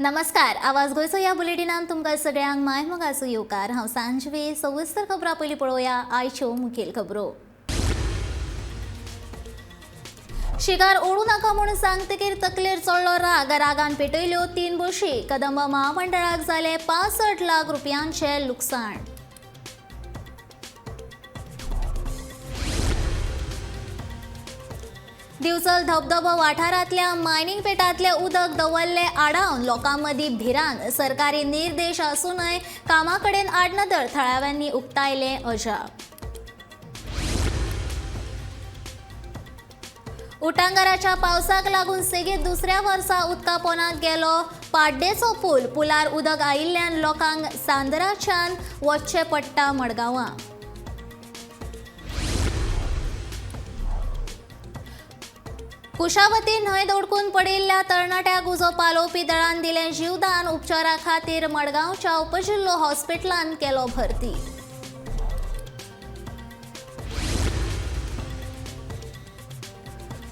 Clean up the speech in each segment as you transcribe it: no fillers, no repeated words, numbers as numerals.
नमस्कार, आवाज गोंयचो ह्या बुलेटिनान तुमकां सगळ्यांक मायमोगाचो येवकार. हांव सांजवे. सविस्तर खबरां पयलीं पळोवया आयच्यो मुखेल खबरो. शिकार ओडू नाका म्हूण सांगतकीर तकलेर चडलो राग. रागान पेटयल्यो 3 बशी. कदंब महामंडळाक जालें 65 लाख रुपयांचें लुकसाण. दिवचल धबधबो वाठारांतल्या मायनिंग पेटांतले उदक दवरले आडावन लोकां मदीं भिरांत. सरकारी निर्देश आसूनय कामा कडेन आडनदर, थळाव्यांनी उक्तायलें अजाप. उटांगाराच्या पावसाक लागून सेगीत दुसऱ्या वर्सा उदका पोनाक गेलो पाड्डेचो पूल. पुलार उदक आयिल्ल्यान लोकांक चांदराच्यान वचचें पडटा मडगांवां. कुशावती न्हंय दोडकून पडिल्ल्या तरणाट्याक उजो पालोवपी दळान दिलें जीवदान. उपचारा खातीर मडगांवच्या उपजिल्लो हॉस्पिटलांत केलो भरती.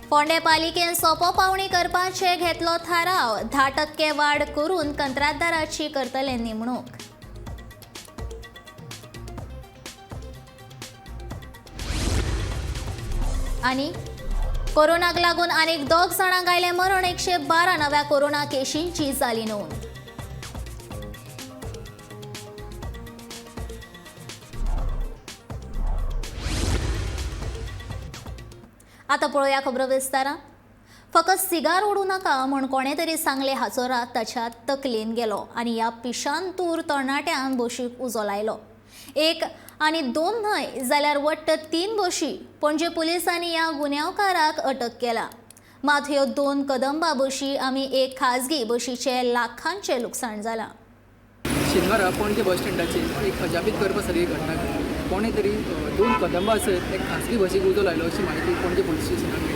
फोंडें पालिकेन सोपो पावणी करपाचे घेतलो थाराव. 10% वाड करून कंत्राटदाराची करतले नेमणूक. आनी कोरोनाक लागून आनीक 2 जाणांक आयलें मरण. 112 नव्या कोरोना केशींची जाली नोंद. आतां पळोवया खबरो विस्तारान. फकत सिगार ओडू नाका म्हूण कोणें तरी सांगलें हाचो राग ताच्या तकलेन गेलो आनी ह्या पिशांतूर तरणाट्यान बशीक उजो लायलो. 1 आनी 2 न्हय जाल्यार वट्ट 3 बशी. पणजे पुलिसांनी ह्या गुन्यांवकाराक अटक केला. मात ह्यो 2 कदंबा बशी आनी 1 खाजगी बशीचें लाखांचें लुकसाण जालां. शेनवारा पणजे बस स्टँडाचेर एक अजापीत करपा सारकी घटना घडली. कोणें तरी 2 कदंबा सयत एक खाजगी बशीक उजो लायलो अशी म्हायती पणजे पुलीस स्टेशनाक मेळ्ळी.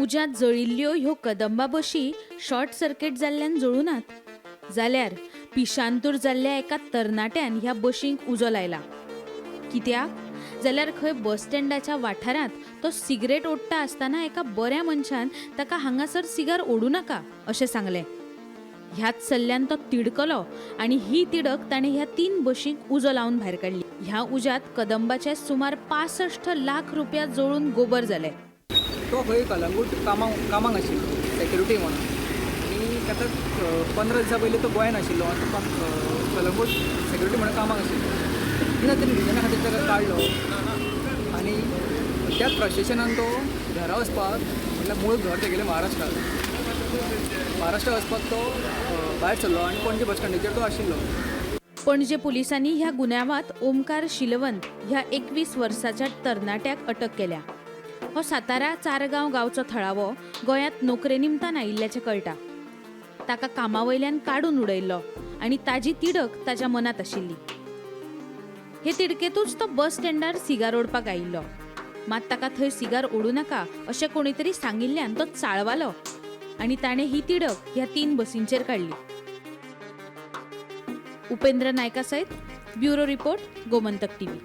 उज्यांत जळिल्ल्यो ह्यो कदंबा बशी शॉर्ट सर्किट जाल्ल्यान जळूनात, जाल्यार पिशांतूर जाल्ल्या एका तरणाट्यान ह्या बशींक उजो लायला. कित्याक जाल्यार खंय बस स्टँडाच्या वाठारांत तो सिगरेट ओडटा आसतना एका बऱ्या मनशान ताका हांगासर सिगार ओडू नाका अशें सांगलें. ह्याच सल्ल्यान तो तिडकलो आनी ही तिडक ताणें ह्या 3 बशींक उजो लावन भायर काडली. ह्या उज्यांत कदंबाचे सुमार 65 लाख रुपया जळून गोबर जाले. तो खंय कलंगूट कामाक आशिल्लो सेक्युरिटी म्हणून, आनी ताका 15 दिसां पयलीं तो गोंयांत आशिल्लो आनी तो कलंगूट सेक्युरिटी म्हणून कामाक आशिल्लो. कित्याक तरी रिजना खातीर ताका काडलो आनी त्याच फ्रस्ट्रेशनान तो घरा वचपाक, म्हटल्यार मूळ घर तेगेलें महाराष्ट्राक, महाराष्ट्रा वचपाक तो भायर सरलो आनी पणजे बस स्टँडाचेर तो आशिल्लो. पणजे पुलिसांनी ह्या गुन्यांवांत ओमकार शिलवंत ह्या 21 वर्साच्या तरणाट्याक अटक केल्या. हो सातारा चारगांव गांवचो थळावो गोंयांत नोकरे निमतान आयिल्ल्याचें कळटा. ताका कामा वयल्यान काडून उडयल्लो आनी ताजी तिडक ताच्या मनांत आशिल्ली. हे तिडकेतूच तो बस स्टँडार सिगार ओडपाक आयिल्लो. मात ताका थंय सिगार ओडू नाका अशें कोणी तरी सांगिल्ल्यान तो चाळवालो आनी ताणें ही तिडक ह्या 3 बसींचेर काडली. उपेंद्र नायका सयत ब्युरो रिपोर्ट, गोमंतक टीव्ही.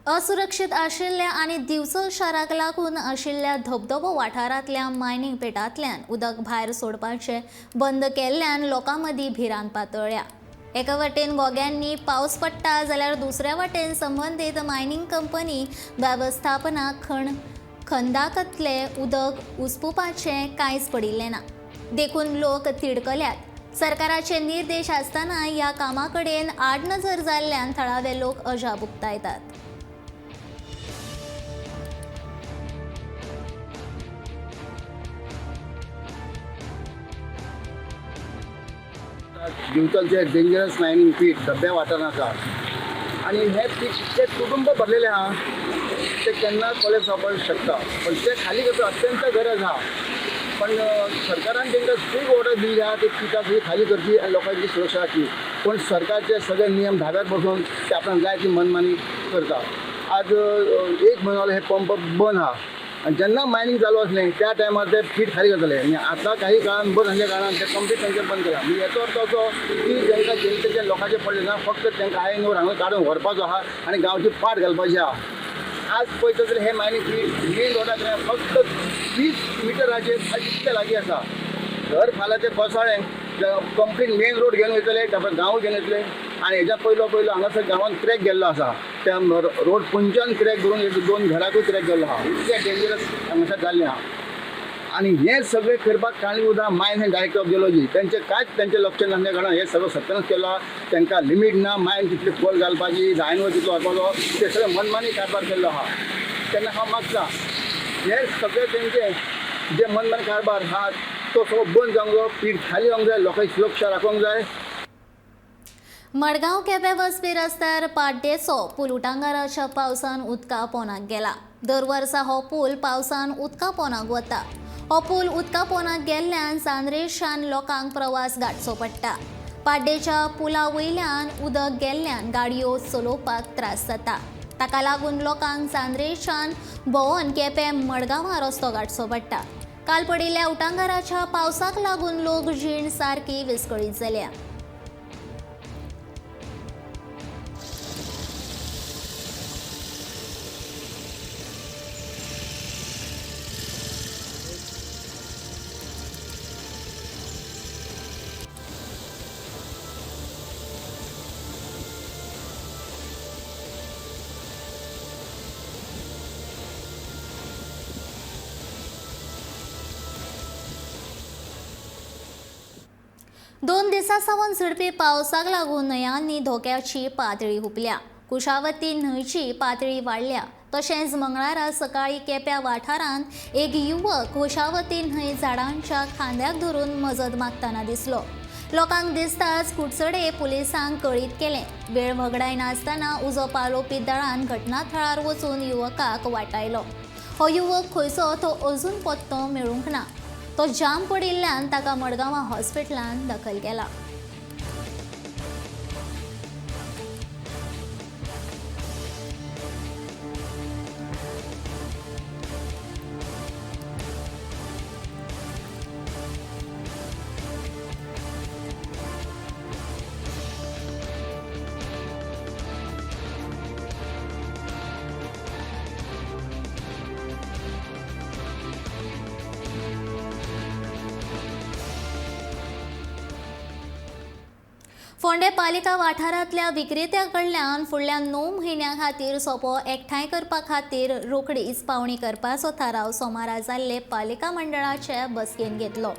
असुरक्षीत आशिल्ल्या आनी दिवचल शाराक लागून आशिल्ल्या धबधबो वाठारांतल्या मायनिंग पेटांतल्यान उदक भायर सोडपाचें बंद केल्ल्यान लोकां मदीं भिरांत पातळ्ळ्या. एका वटेन गोग्यांनी पावस पडटा जाल्यार दुसऱ्या वटेन संबंदीत मायनिंग कंपनी वेवस्थापना खंदाकांतलें उदक उसपुपाचें कांयच पडिल्लें ना, देखून लोक तिडकल्यात. सरकाराचे निर्देश आसतना ह्या कामा कडेन आडनजर जाल्ल्यान थळावे लोक अजाप उक्तायतात. दिवचलचे डेंजरस मायनिंग पीट धब्ब्या वाठारांत आसा आनी हे पीट इतके कुटुंब भरलेले आहा ते केन्ना कॉलेज जावपाक शकता, पण ते खाली करपाक अत्यंत गरज आहा. पण सरकारान तांकां स्ट्रीक ऑर्डर दिल्ली आहा ते पिकां सगळीं खाली करची आनी लोकांची सुरक्षा राखची, पण सरकारचे सगळे नियम धाब्यार बसून ते आपणाक जाय ती मनमानी करता. आज 1 म्हयनो जालो हे पंप बंद आहा आनी जेन्ना मायनींग चालू आसलें त्या टायमार ते पीठ खाली करतले आनी आतां काही काळान बंद आसल्या कारणान ते कंप्लीट तांचें बंद केलां. म्हणजे हेचो अर्थ असो की तांकां जनतेच्या लोकांचें पडलें ना, फक्त तांकां आयन हांगा काडून व्हरपाचो आहा आनी गांवची पाट घालपाची आहा. आज पळयता जाल्यार हे मायनींग पीठ मेन रोडाक फक्त 20 मिटराचेर इतले लागीं आसा. घर फाल्यां तें कोसळ्ळें कंप्लीट मेन रोड घेवन वयतले, गांव घेवन वयतले. आनी हेज्या पयलो पयलो हांगासर गांवांत क्रॅक गेल्लो आसा, त्या रोड खंयच्यान क्रॅक करून एक 2 घराकूय क्रॅक गेल्लो आहा. इतलें डेंजरस हांगासर जाल्लें आहा. आनी हें सगळें करपाक कारणीभूत आहा mines and director of geology. तेंचें कांयच तेंचें लक्ष नासल्या कारणान हें सगळें सत्यानाश केलो आहा. तांकां लिमीट ना, मायन कितली खोल घालपाची, जायन कितलो व्हरपाचो, ते सगळें मनमानी कारभार केल्लो आहा. तेन्ना हांव मागता हें सगळें तेंचें जे मनमानी कारभार आहा तो सगळो बंद जावंक जाय, पीठ खाली जावंक जाय, लोकांची सुरक्षा राखूंक जाय. मडगांव केपें वचपी रस्त्यार पाड्डेचो पूल उटांगाराच्या पावसान उदका पोनाक गेला. दर वर्सा हो पूल पावसान उदका पोनाक वता. हो पूल उदका पोनाक गेल्ल्यान चांद्रेशान लोकांक प्रवास गाठचो पडटा. पाड्डेच्या पुला वयल्यान उदक गेल्ल्यान गाडयो चलोवपाक त्रास जाता. ताका लागून लोकांक चांद्रेशान भोंवन केपें मडगांवां रस्तो गाठचो पडटा. काल पडिल्ल्या उटांगाराच्या पावसाक लागून लोक जीण सारकी विस्कळीत जाल्या. दोन दिसां सावन झडपी पावसाक लागून न्हंयांनी धोक्याची पातळी हुपल्या. कुशावती न्हंयची पातळी वाडल्या. तशेंच मंगळारा सकाळीं केप्या वाठारांत एक युवक कुशावती न्हंय झाडांच्या खांद्याक धरून मजत मागतना दिसलो. लोकांक दिसताच कुडचडे पुलिसांक कळीत केलें. वेळ वगडायनासतना उजो पालोवपी दळान घटनाथळार वचून युवकाक वाटायलो. हो युवक खंयचो तो अजून पत्तो मेळूंक ना. तो जाम पडिल्ल्यान ताका मडगांवां हॉस्पिटलांत दाखल केला. फोंडें पालिका वाठारांतल्या विक्रेत्या कडल्यान फुडल्या 9 म्हयन्यां खातीर सोपो एकठांय करपा खातीर रोखडीच पावणी करपाचो थाराव सोमारा जाल्ले पालिका मंडळाचे बसकेन घेतलो.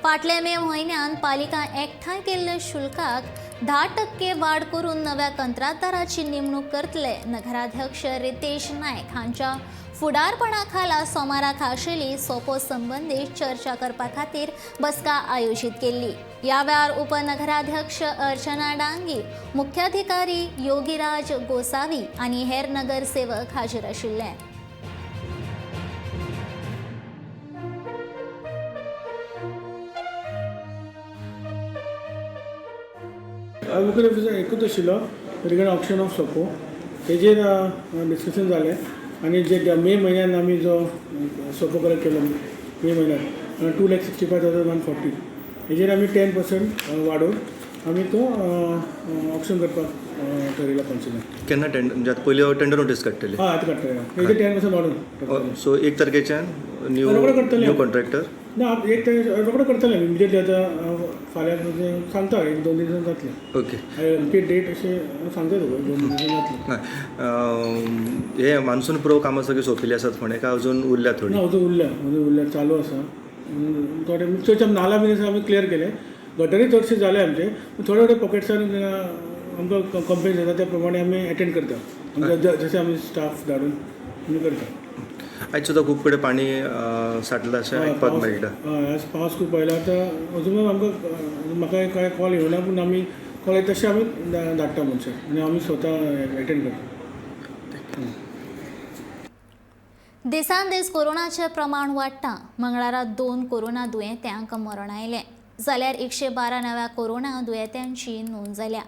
फाटल्या मे म्हयन्यान पालिका एकठांय केल्ले शुल्काक 10% वाड करून नव्या कंत्राटदाराची नेमणूक करतले. नगराध्यक्ष रितेश नायक हांच्या फुडारपणा खाला सोमारा खाशेली सोपो संबंदीत चर्चा करपा खातीर बसका आयोजीत केल्ली. ह्या वेळार उपनगराध्यक्ष अर्चना डांगी, मुख्याधिकारी योगीराज गोसावी आनी हेर नगरसेवक हाजीर आशिल्ले. मुखेल एकूच आशिल्लो रिगार्डिंग ऑक्शन ऑफ सोपो, तेजेर डिस्कशन जालें आनी जे मे म्हयन्यान आमी जो सोपो कलेक्ट केलो मे म्हयन्यान 2,65,140 हेजेर आमी 10% वाडोवन आमी तो ऑक्शन करपाक ठरयला कावन्सिलान. केन्ना टेंडर म्हणजे आतां पयली टेंडर नोटीस काडटले? हय, आतां काडटले. हेजेर 10% वाडोवन. सो 1 तारखेच्यान न्यू कॉन्ट्रॅक्टर ना, 1 तारखे रोकडो करतले इमिजिएटली. आतां फाल्यां सांगता, 1-2 दिसान जातलें. ओके, अमकी डेट अशें सांगता तुका, 1-2 दिसान जातलें. हे मान्सून प्रो कामां सगळीं सोंपिल्ली आसात फोंडें काय अजून उरल्या थोडी? ना, अजून उरल्या, अजून उरल्या, चालू आसा. थोडे चडशे नाला बीन आसा आमी क्लियर केले, गटरी चडशे जाले आमचे. थोडे थोडे पॉकेट्सान आमकां कंप्लेन जाता त्या प्रमाणे आमी एटेंड करता, जशें आमी स्टाफ धाडून आमी करता. आयज सुद्दां खूब कडेन पाणी साठलां अशें आयकपाक मेळटा. हय, आज पावस खूब पडला. आतां अजून आमकां म्हाका कांय कॉल येवना, पूण आमी कॉल येता तशें आमी धाडटा मनशां आनी आमी स्वता एटेंड करता. दिसान दीस कोरोनाचें प्रमाण वाडटा. मंगळारा 2 कोरोना दुयेंत्यांक मरण आयलें जाल्यार 112 नव्या कोरोना दुयेंत्यांची नोंद जाल्या.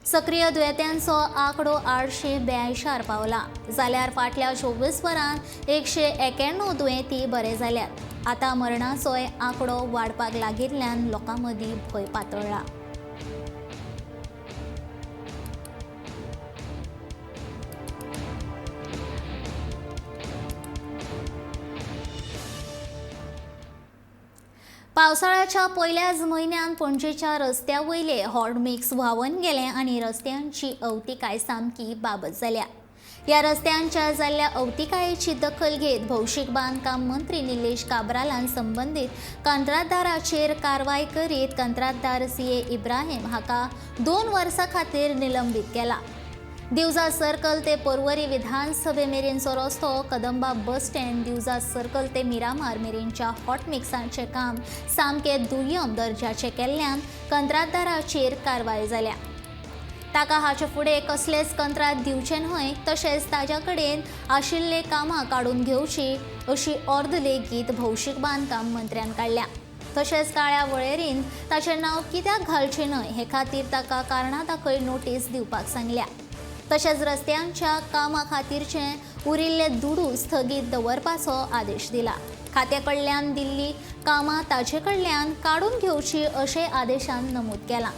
सक्रीय दुयेंत्यांचो आंकडो 882 पावला जाल्यार फाटल्या 24 वरांत 191 दुयेंती बरे जाल्यात. आतां मरणाचोय आंकडो वाडपाक लागिल्ल्यान लोकां मदीं भंय पातळ्ळा. पावसाळ्याच्या पयल्याच म्हयन्यान पणजेच्या रस्त्या वयले हॉटमिक्स व्हांवन गेले आनी रस्त्यांची अवतिकाय सामकी बाबत जाल्या. ह्या रस्त्यांच्या जाल्ल्या अवतिकायेची दखल घेत भौशीक बांदकाम मंत्री निलेश काब्रालान संबंदीत कंत्राटदाराचेर कारवाय करीत कंत्राटदार सी.ए. इब्राहिम हाका 2 वर्सां खातीर निलंबीत केला. दिवजा सर्कल ते पर्वरी विधानसभे मेरेनचो रस्तो, Kadamba bus stand, Divja circle ते मिरामार मेरेनच्या हॉटमिक्साचें काम सामकें दुय्यम दर्जाचें केल्ल्यान कंत्राटदाराचेर कारवाय जाल्या. ताका हाचे फुडें कसलेंच कंत्राट दिवचें न्हय, तशेंच ताज्या कडेन आशिल्ले कामां काडून घेवची अशी ऑर्द लेगीत भौशीक बांदकाम मंत्र्यान काडल्या. तशेंच काळ्या वळेरीन ताचें नांव कित्याक घालचें न्हय हे खातीर ताका कारणां दाखय नोटीस दिवपाक सांगल्या. तशेंच रस्त्यांच्या कामा खातीरचे उरिल्ले दुडू स्थगीत दवरपाचो आदेश दिला. खात्या कडल्यान दिल्ली कामां ताचे कडल्यान काडून घेवची अशें आदेशान नमूद केलां.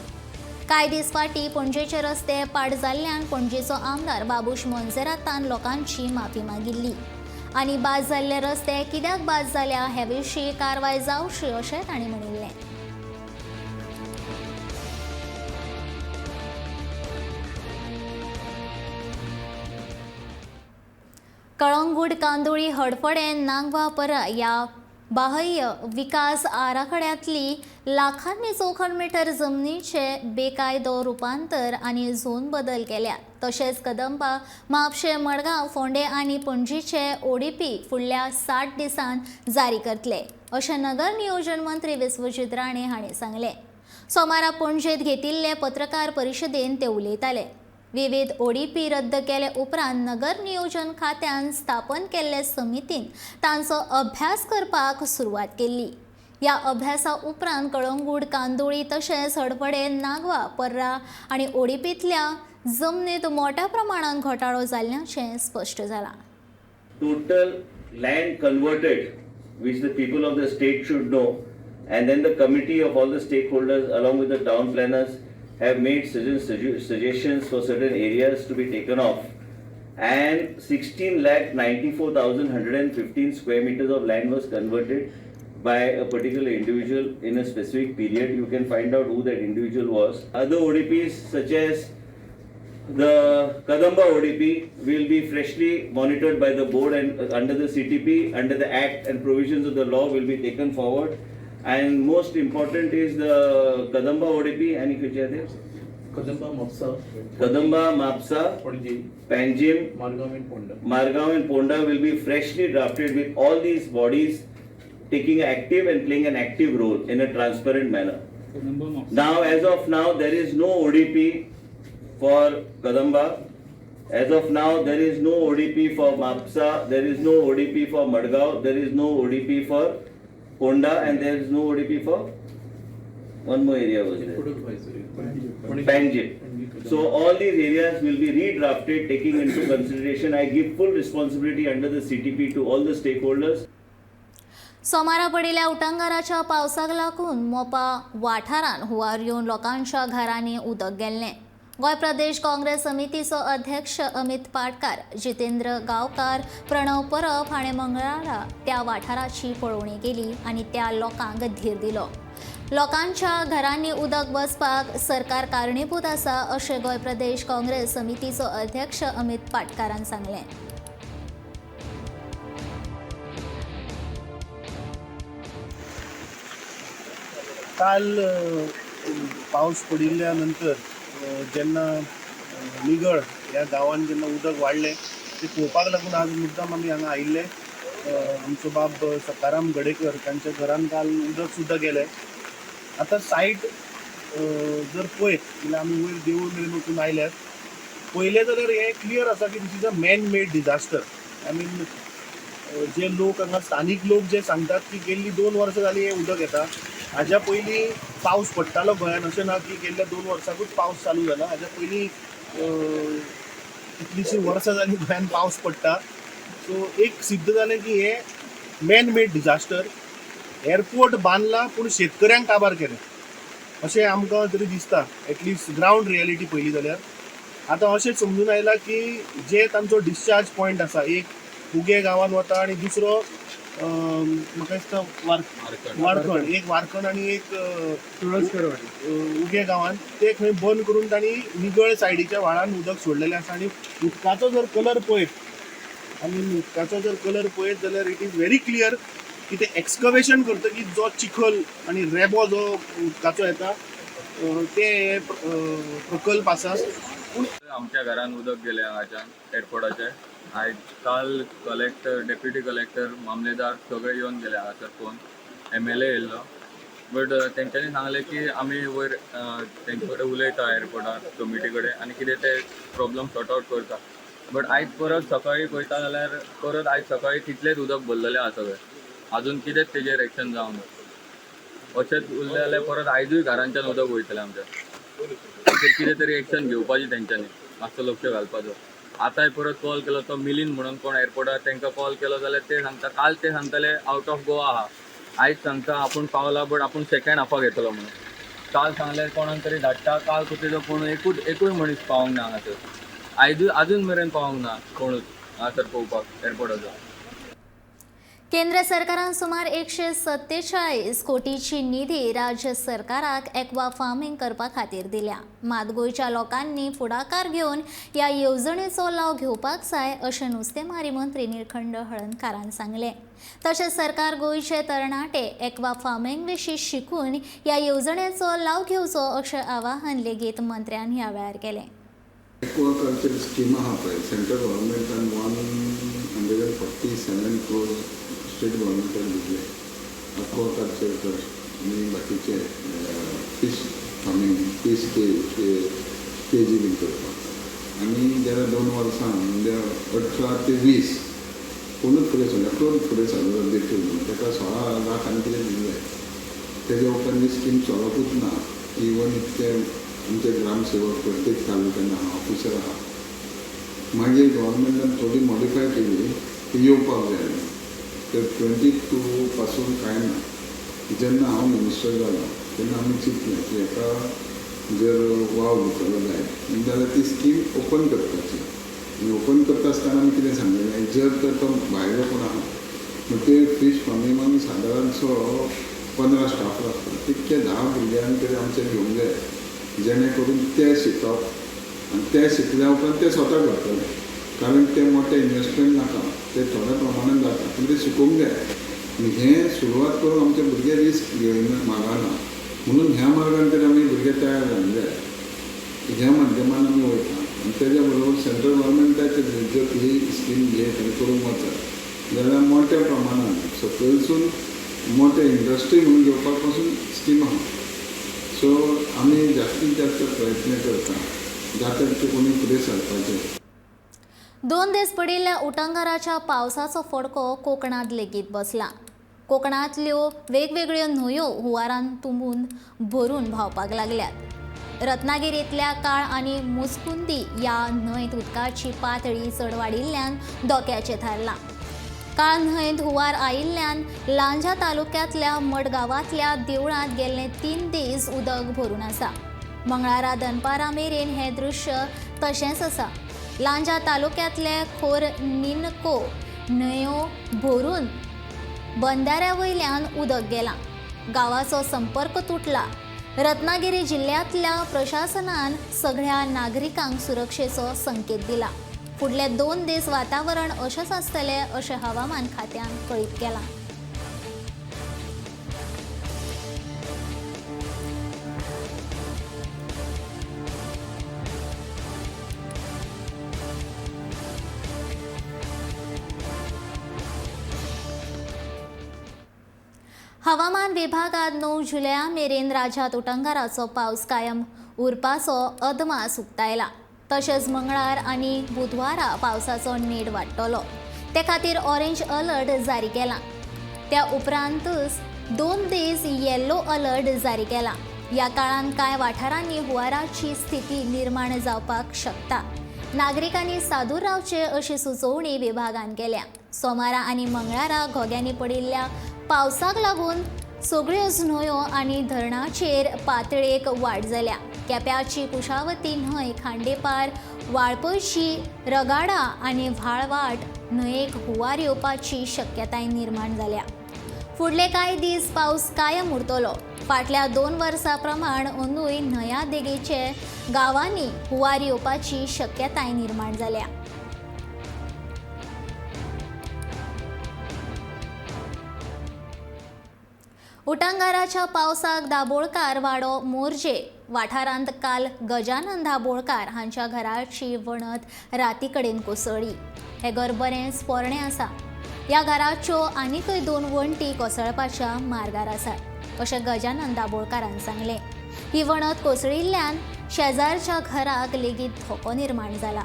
कांय दीस फाटीं पणजेचे रस्ते पाड जाल्ल्यान पणजेचो आमदार बाबूश मोन्सेरातान लोकांची माफी मागिल्ली आनी बाद जाल्ले रस्ते कित्याक बाद जाल्या हे विशीं कारवाय जावची अशें तांणी म्हणिल्लें. कळंगूट, कांदोळी, हडफडें, नागवा, परा ह्या बाह्य विकास आराखड्यांतली लाखांनी चौखण मिटर जमनीचे बेकायदो रुपांतर आनी झोन बदल केल्यात. तशेंच कदंबा, म्हापशें, मडगांव, फोंडें आनी पणजीचे ओडीपी फुडल्या 60 दिसांत जारी करतले अशें नगर नियोजन मंत्री विश्वजीत राणे हांणी सांगलें. सोमारा पणजेंत घेतिल्ले पत्रकार परिशदेंत ते उलयताले. विविध ओडीपी रद्द केले उपरांत नगर नियोजन खात्यान स्थापन केल्ले समितीन तांचो अभ्यास करपाक सुरवात केल्ली. ह्या अभ्यासा उपरांत कळंगूट, कांदोळी तशेंच हडफडें, नागवा, पर्रा आनी ओडीपींतल्या जमनीत मोठ्या प्रमाणात घोटाळो जाल्ल्याचें स्पश्ट जालां. Total land converted, which the people of the state should know, and then the committee of all the stakeholders along with the town planners have made certain suggestions for certain areas to be taken off, and 16,94,115 square meters of land was converted by a particular individual in a specific period. You can find out who that individual was. Other ODPs such as the Kadamba ODP will be freshly monitored by the board and under the CTP, under the Act and provisions of the law will be taken forward. And most important is the Kadamba ODP. Any question? Kadamba, Mapsa, Kadamba, Mapsa, Panjim, Margao and Ponda. Margao and Ponda will be freshly drafted with all these bodies taking active and playing an active role in a transparent manner. Now, as of now, there is no ODP for Kadamba. As of now, there is no ODP for Mapsa. There is no ODP for Madgaon. There is no ODP for Ponda, and there is no ODP for one more area was there. Panjim. So all these areas will be redrafted, taking into consideration. I give full responsibility under the CTP to all the stakeholders. सोमारा पडिल्ल्या उटंगाराच्या पावसाक लागून मोपा वाठारांत हुंवार येवन लोकांच्या घरांनी उदक गेल्लें. गोंय प्रदेश काँग्रेस समितीचो अध्यक्ष अमित पाटकार, जितेंद्र गांवकार, प्रणव परब हाणें मंगळारा त्या वाठाराची पळोवणी केली आनी त्या लोकांक धीर दिलो. लोकांच्या घरांनी उदक बसपाक सरकार कारणीभूत आसा अशें गोंय प्रदेश काँग्रेस समितीचो अध्यक्ष अमित पाटकारान सांगलें. काल पावस पडिल्ल्या नंतर जेन्ना निगळ ह्या गांवान जेन्ना उदक वाडलें तें पळोवपाक लागून आज मुद्दाम आमी हांगा आयिल्ले. आमचो बाब सकाराम गडेकर तांच्या घरान काल उदक सुद्दां गेलें. आतां सायट जर पळयत जाल्यार आमी वयर देवूळ मेरेन वचून आयल्यात. पळयलें जाल्यार हें क्लियर आसा की this is a man made disaster. I mean जे लोक हांगा स्थानीक लोक जे सांगतात की गेल्ली 2 वर्सां जालीं हें उदक येता. हाज्या पयलीं पावस पडटालो गोंयान, अशें ना की गेल्ल्या 2 वर्सांकूच पावस चालू जाला. हाज्या पयलीं कितलींशीं वर्सां जालीं गोंयान पावस पडटा. सो एक सिद्ध जालें की हें मॅन मेड डिजास्टर. एअरपोर्ट बांदला पूण शेतकऱ्यांक काबार केलें अशें आमकां तरी दिसता, एटलिस्ट ग्रावंड रियलिटी पळयली जाल्यार. आतां अशें समजून आयलां की जे तांचो डिस्चार्ज पॉयंट आसा, एक उगे गांवान वता आनी दुसरो म्हाका दिसता वारखंड, एक वारखंड आनी एक उगे गांवांत ते खंय बंद करून तांणी निगळ सायडीच्या व्हाळान उदक सोडलेलें आसा. आनी उदकाचो जर कलर पळयत जाल्यार it is very clear की ते एक्सकवेशन करतकीच जो चिखल आनी रेबो जो उदकाचो येता ते प्रकल्प आसा. पूण आमच्या घरान उदक गेलें हांगाच्यान एअरपोर्टाचे. आयज काल कलेक्टर, डेप्युटी कलेक्टर, मामलेदार सगळे येवन गेले हांगासर पळोवन, MLA येयल्लो. बट तेंच्यांनी सांगलें की आमी वयर तेंचे कडेन उलयता एअरपोर्टार कमिटी कडेन आनी कितें ते प्रॉब्लम सॉर्ट आवट करता. बट आयज परत सकाळीं पळयता जाल्यार परत आयज सकाळीं तितलेंच उदक भरलेलें आसा सगळें, आजून कितेंच तेजेर एक्शन जावंक ना. अशेंच उरलें जाल्यार परत आयजूय घरांच्यान उदक वयतलें आमच्या. कितें तरी एक्शन घेवपाची तेंच्यांनी, मातसो लक्ष घालपाचो. आतांय परत कॉल केलो तो मिलीन म्हणून कोण एअरपोर्टार, तांकां कॉल केलो जाल्यार ते सांगता, काल ते सांगताले आवट ऑफ गोवा आहा, आयज सांगता आपूण पावला बट आपूण सेकेंड हाफाक येतलो म्हणून. काल सांगल्यार कोणाक तरी धाडटा, काल कुतेचो कोण एकूय मनीस पावोंक ना हांगासर, आयजूय आजून मेरेन पावोंक ना कोणूच हांगासर पळोवपाक एअरपोर्टाचो. केंद्र सरकारान सुमार 147 कोटीची निधी राज्य सरकाराक एक्वा फार्मींग करपा खातीर दिल्या. मात गोंयच्या लोकांनी फुडाकार घेवन ह्या येवजणेचो लाव घेवपाक जाय अशें नुस्तेमारी मंत्री निळखंड हळर्णकारान सांगलें. तशेंच सरकार गोंयचे तरणाटे एक्वा फार्मींग विशीं शिकून ह्या येवजणेचो लाव घेवचो अशें आवाहन लेगीत मंत्र्यान ह्या वेळार केलें. एक्वाकल्चर स्कीम आहा पळय, सेंट्रल गव्हर्मेंटान 147 crores state गव्हर्मेंटान दिल्ले एक्वाकल्चर कर आनी बाकीचे फीश फार्मींग, फीश केजी बीन करपाक. आनी जेन्ना 2 वर्सां म्हणजे 18 ते 20 कोणूच फुडें सरना, कोण फुडें सरलो देखून ताका 16 लाख आनी कितें दिल्लें. तेज्या उपरांत ही स्कीम चलपूच ना. इवन इतके आमचे ग्रामसेवक प्रत्येक तालुक्यान आहा, ऑफिसर आहा. मागीर गव्हर्मेंटान थोडी मॉडिफाय केली ती येवपाक जाय. तर 22 पासून कांय ना. जेन्ना हांव मिनिस्टर जालो तेन्ना आमी चिंतलें की हेका जर वाव दितलो जायत जाल्यार ती स्कीम ओपन करपाची. आनी ओपन करता आसतना आमी कितें सांगलें, जर तर तो भायलो कोण आहा म्हणटकीर फीश फार्मिंगान सादारणसो 15 स्टाफ लागता, तितके 10 भुरग्यांक तरी आमचे घेवंक जाय, जेणे करून ते शिकप आनी ते शिकल्या उपरांत ते स्वता करतले. कारण ते मोठे इन्वेस्टमेंट नाका, ते थोड्या प्रमाणान जाता, पूण ते शिकोवंक जाय. आनी हें सुरवात करून आमचे भुरगे रिस्क घेयना मागना, म्हणून ह्या मार्गान तरी आमी भुरगे तयार जावंक जाय. ह्या माध्यमान आमी वयता आनी तेज्या बरोबर सेंट्रल गव्हर्मेंटाचे जर ही स्कीम घेत आनी करूंक वचत जाल्यार मोठ्या प्रमाणान सकयलसून मोठे इंडस्ट्री म्हणून घेवपाक पासून स्कीम आहा. सो आमी जास्तीत जास्त प्रयत्न करता जाता तितके कोणी फुडें सरपाचें. 2 दीस पडिल्ल्या उटंगाराच्या पावसाचो फडको कोकणांत लेगीत बसला. कोकणांतल्यो वेगवेगळ्यो न्हंयो हुंवारान तुंबून भरून व्हांवपाक लागल्यात. रत्नागिरींतल्या काळ आनी मुसकुंदी ह्या न्हंयत उदकाची पातळी चड वाडिल्ल्यान धोक्याचें थारलां. काळ न्हंयत हुंवार आयिल्ल्यान लांजा तालुक्यांतल्या मडगांवांतल्या देवळांत गेल्ले 3 दीस उदक भरून आसा. मंगळारा दनपारा मेरेन हें दृश्य तशेंच आसा. लांजा तालुक्यांतले खोर निनको न्हंयो भरून बंदाऱ्या वयल्यान उदक गेलां. गांवाचो संपर्क तुटला. रत्नागिरी जिल्ल्यांतल्या प्रशासनान सगळ्या नागरिकांक सुरक्षेचो संकेत दिला. फुडले 2 दीस वातावरण अशेंच आसतलें अशें हवामान खात्यान कळीत केलां. हवामान विभागात 9 जुलया मेरेन राज्यात उटंगाराचो पावस कायम उरपाचो अदमास उक्तायला. तशेंच मंगळार आनी बुधवारा पावसाचो नेट वाडटलो, ते खातीर ऑरेंज अलर्ट जारी केला. त्या उपरांतच 2 दीस येल्लो अलर्ट जारी केला. ह्या काळांत कांय वाठारांनी हुंवाराची स्थिती निर्माण जावपाक शकता. नागरिकांनी सादूर रावचे अशी सुचोवणी विभागान केल्या. सोमारा आनी मंगळारा घोग्यांनी पडिल्ल्या पावसाक लागून सगळ्योच न्हंयो आनी धरणाचेर पातळेक वाड जाल्या. केप्याची कुशावती न्हंय, खांडेपार, वाळपयची रगाडा आनी व्हाळवाट न्हंयेक हुंवार येवपाची शक्यताय निर्माण जाल्या. फुडले कांय दीस पावस कायम उरतलो. फाटल्या 2 वर्सां प्रमाण अंदूय न्हंया देगेचे गांवांनी हुंवार येवपाची शक्यताय निर्माण जाल्या. उटंगाराच्या पावसाक दाबोळकार वाडो मोरजे वाठारांत काल गजानन दाबोळकार हांच्या घराची वणत राती कडेन कोसळ्ळी. हें घर बरेंच पोरणें आसा. ह्या घराच्यो आनीकय 2 वणटी कोसळपाच्या मार्गार आसात अशें गजानन दाबोळकारान सांगलें. ही वणत कोसळिल्ल्यान शेजारच्या घराक लेगीत धोको निर्माण जाला.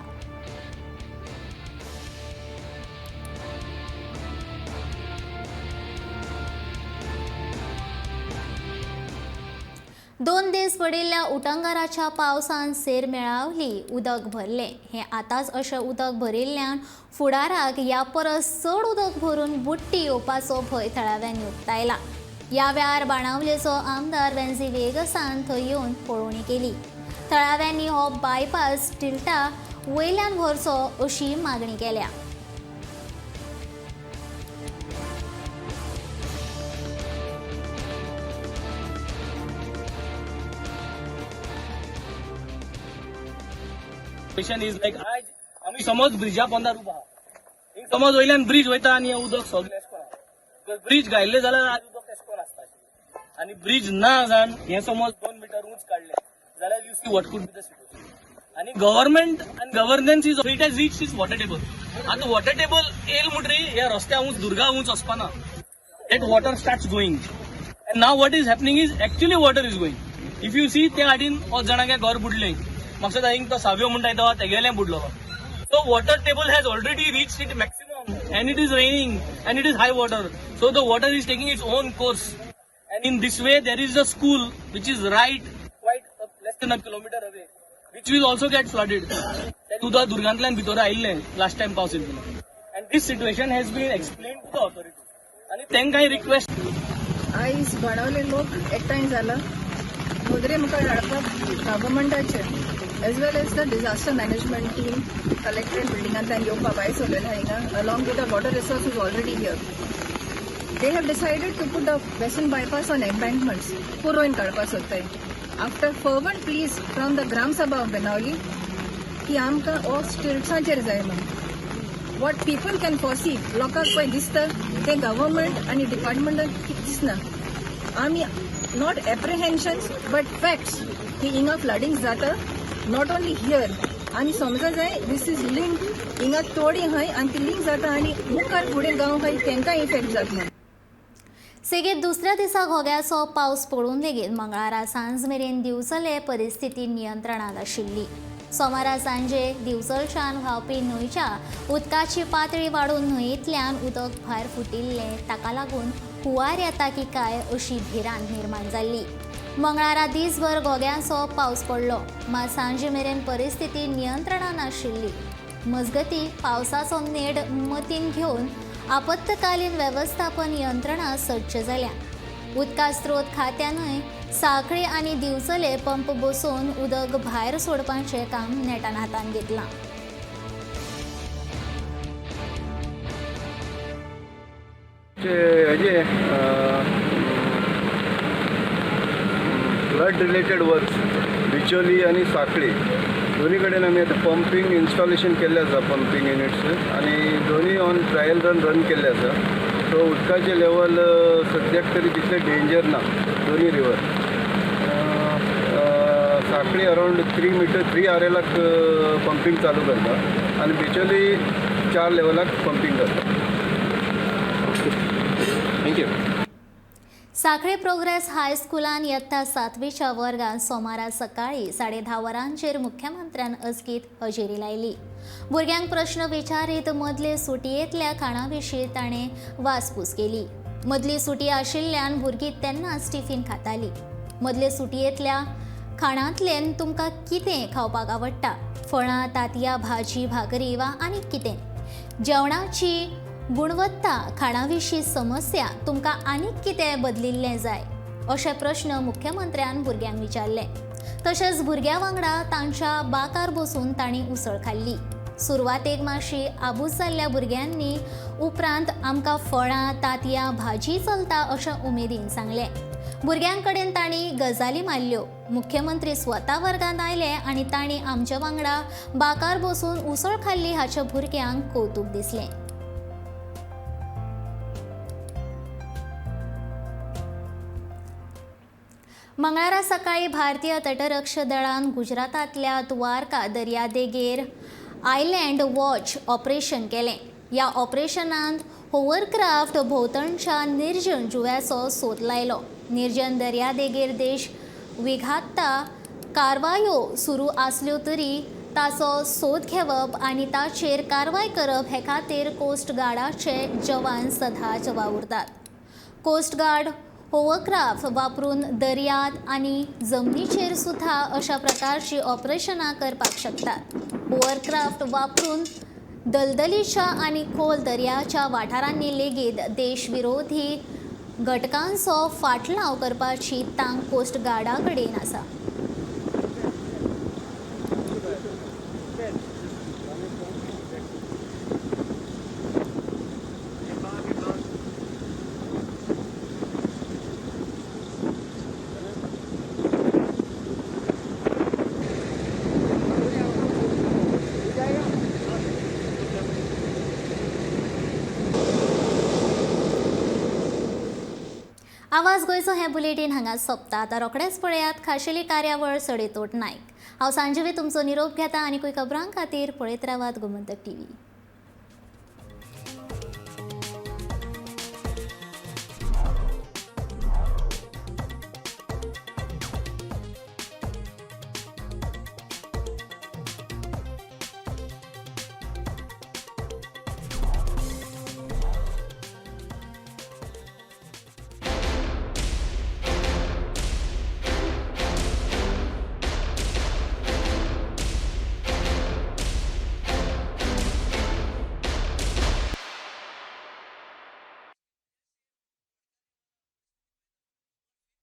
दोन दीस पडिल्ल्या उटंगाराच्या पावसान सेर मेळावली उदक भरलें. हें आतांच अशें उदक भरिल्ल्यान फुडाराक ह्या परस चड उदक भरून बुडटी येवपाचो भंय थळाव्यांनी उक्तायला. ह्या वेळार बाणावलेचो आमदार वेन्झी व्हिएगसान थंय येवन पळोवणी केली. थळाव्यांनी हो बायपास टिल्टा वयल्यान व्हरचो अशी मागणी केल्या. Is like आज आमी समज ब्रिजा पोंदार उबा आहा, समज वयल्यान ब्रीज वयता आनी हें उदक सगळें एशें कोन ब्रीज घायल्लें जाल्यार आज उदक एशें कोन आसता आनी ब्रीज ना जावन हें समज 2 मिटर उंच काडलें जाल्यार you see what could be the situation. आनी गव्हर्मेंट आनी governance is it has reach is water table. आतां वॉटर टेबल येयल म्हणटरी ह्या रस्त्या उंच दुर्गा उंच वचपाना, that water starts going and now what is happening is actually water is going. If you see त्या हाडीन पांच जाणांक घर बुडलें, म्हापशा हिंग तो सावयो म्हणटा तो तेगेलें बुडलो. So water table has already reach it maximum and it is raining and it is high water, so the water is taking its own course and in this way there is a school which is right quite less than a kilometre away which will also get flooded. उदक दुर्गांतल्यान भितर आयिल्लें last time पावस येयलो and this situation has been explain to the authority आनी तांकां request. आयज बाणावले लोक एकठांय जाला नदरे मुखार हाडपाक गव्हर्मेंटाचे as well as the disaster management team collectorate बिल्डिंगांतल्यान येवपाक भायर सरलेलें हिंगा along with the water resources already here. They have decided to put the western bypass on embankments पुरोवन काडपाक सोदताय. After fervent pleas from the Gram Sabha of Benaulim की आमकां हो स्टिल्ट्सांचेर जाय म्हूण. What people can फॉसी लोकांक पळय दिसता तें गव्हर्मेंट आनी डिपार्टमेंटाक दिसना. आमी not एप्रिहेन्शन्स बट फॅक्ट्स की हिंगा फ्लडींग जाता not only here आनी समजा जाय this is link हिंगा तोडी हय आनी ती लिंक जाता आनी मुखार फुडें गांव हय तांकां इफेक्ट जाता. सेगीत दुसऱ्या दिसा घोग्याचो पावस पडून लेगीत मंगळारा सांज मेरेन दिवचले परिस्थिती नियंत्रणांत आशिल्ली. सोमारा सांजे दिवचलच्यान व्हांवपी न्हंयच्या उदकाची पातळी वाडून न्हंयेंतल्यान उदक भायर फुटिल्लें, ताका लागून हुंवार येता की काय अशी भिरांत निर्माण जाल्ली. मंगळारा दीसभर घोग्यांचो पावस पडलो, मात सांजे मेरेन परिस्थिती नियंत्रणांत आशिल्ली. मजगती पावसाचो नेट मतीन घेवन आपत्कालीन वेवस्थापन यंत्रणा सज्ज जाल्या. उदका स्रोत खात्यानय सांखळी आनी दिवचले पंप बसोवन उदक भायर सोडपाचें काम नेटान हातांत घेतलां. हेजे फ्लड रिलेटेड वर्क्स बिचोली आनी सांखळी दोन्ही कडेन आमी आतां पंपींग इन्स्टॉलेशन केल्लें आसा, पंपींग युनिट्स आनी दोन्ही ऑन ट्रायल रन रन केल्ले आसा. सो उदकाचें लेवल सद्याक तरी तितलें डेंजर ना दोन्ही river. Sanquelim around 3 metre 3 R एलाक पंपींग चालू करता आनी बिचोली 4 लेवलाक पंपींग करता. Thank you. Sanquelim progress हायस्कुलान यत्ता 7वीच्या वर्गात सोमारा सकाळी 10:30 वरांचेर मुख्यमंत्र्यान अचकीत हजेरी लायली. भुरग्यांक प्रश्न विचारीत मदले सुटयेंतल्या खाणा विशीं ताणें वासपूस केली. मदली सुटी आशिल्ल्यान भुरगीं तेन्नाच टिफीन खाताली. मदले सुटयेंतल्या खाणांतल्यान तुमकां कितें खावपाक आवडटा? फळां, तांतयां, भाजी, भाकरी वा आनीक कितें? जेवणाची गुणवत्ता, खाणा विशीं समस्या, तुमकां आनीक कितें बदलिल्लें जाय अशे प्रश्न मुख्यमंत्र्यान भुरग्यांक विचारले. तशेंच भुरग्यां वांगडा तांच्या बाकार बसून तांणी उसळ खाल्ली. सुरवातेक मातशी आबूज जाल्ल्या भुरग्यांनी उपरांत आमकां फळां, तांतयां, भाजी चलता अशें उमेदीन सांगलें. भुरग्यां कडेन तांणी गजाली मारल्यो. मुख्यमंत्री स्वता वर्गांत आयले आनी तांणी आमच्या वांगडा बाकार बसून उसळ खाल्ली हाचें भुरग्यांक कौतूक दिसलें. मंगळारा सकाळी भारतीय तटरक्षक दळान गुजरातांतल्या द्वारका दर्यादेगेर आयलँड वॉच ऑपरेशन केलें. ह्या ऑपरेशनांत होवरक्राफ्ट भोंवतणच्या निर्जन जुव्याचो सोद लायलो. निर्जन दर्यादेगेर देश विघातता कारवायो सुरू आसल्यो तरी ताचो सोद घेवप आनी ताचेर कारवाय करप हे खातीर कोस्ट गार्डाचे जवान सदांच वावुरतात. कोस्ट गार्ड होवरक्राफ्ट वापरून दर्यांत आनी जमनीचेर सुद्दां अशा प्रकारची ऑपरेशनां करपाक शकतात. होवरक्राफ्ट वापरून दलदलीच्या आनी खोल दर्याच्या वाठारांनी लेगीत देशविरोधी घटकांचो फाटलाव करपाची तांक कोस्ट गार्डा कडेन आसा. आवाज गोंयचो हें बुलेटीन हांगा सोंपता. आतां रोखडेंच पळयात खाशेली कार्यावळ सडेतोड नायक. हांव सांजवे तुमचो निरोप घेता आनी खबरां खातीर पळयत रावात गोमंतक टीव्ही.